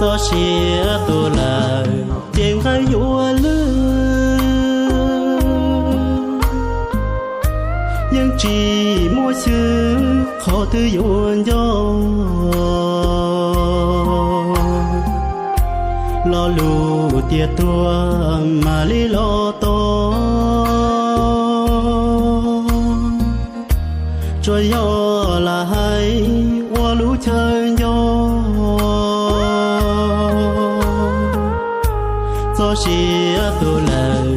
Txoj sia tu lawm ces nqaij yuav lwj, yeej tsis muaj xyw qhov twg yuav nco. Lo lus tias tuag mam li los tos, tsuas yog lam hais ua lub chaw nco. Txoj sia tu lawm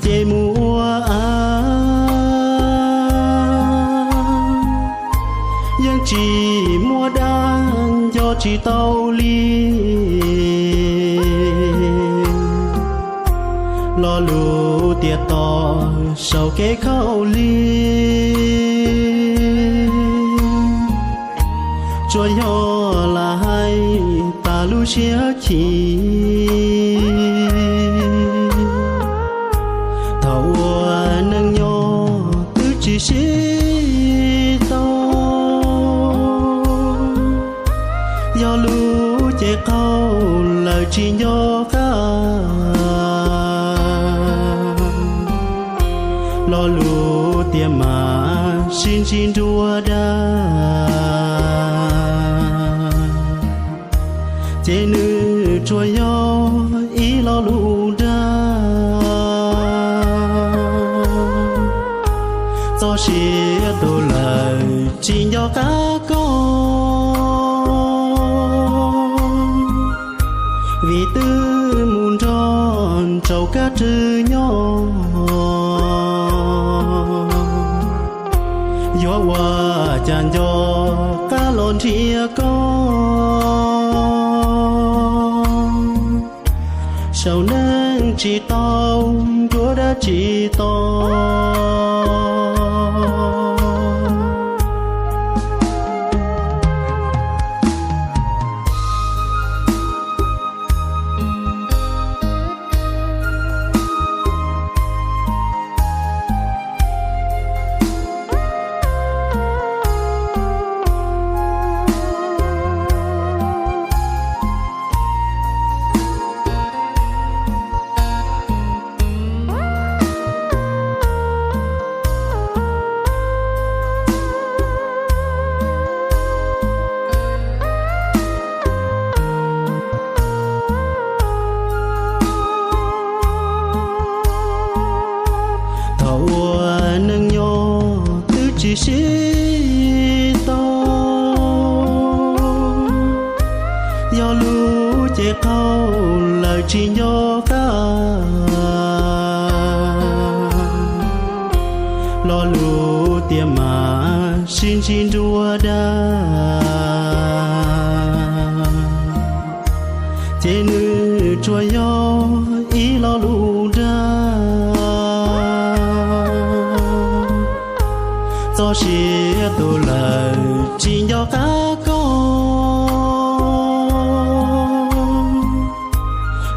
ces mus ua av, yeej tsis muaj dab nco tsis tau li. Lo lus tias tos saum kev khaub lig, tsuas yog lam hais tas lub siab chim. Thaum ua neej nyob twb tsis sib tau, yog lub cev qaug lawm tsis nco qab. Lo lus tias mam sib ntsib nruab dab, ces nws tsuas yog ib lo lus dag. Txoj sia tu lawm tsis nco qab koj, vim twb mus nrog rau kab rwg nyob. Yuav ua cas nco qab los nrhiav koj, saum neej tsis tau nruab dab tsi tos. Thaum ua neej nyob twb tsis sib tau, yog lub cev qaug lawm tsis nco qab. Lo lus tias mam sib ntsib nruab dab, ces nws tsuas yog ib lo lus dag. Txoj sia tu lawm tsis nco qab koj,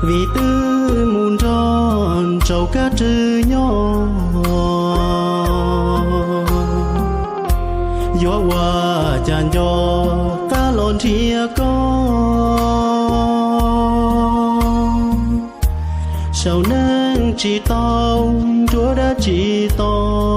vim twb mus nrog rau kab rwg nyob. Yuav ua cas nco qab los nrhiav koj, saum neej tsis tau nruab dab tsi tos.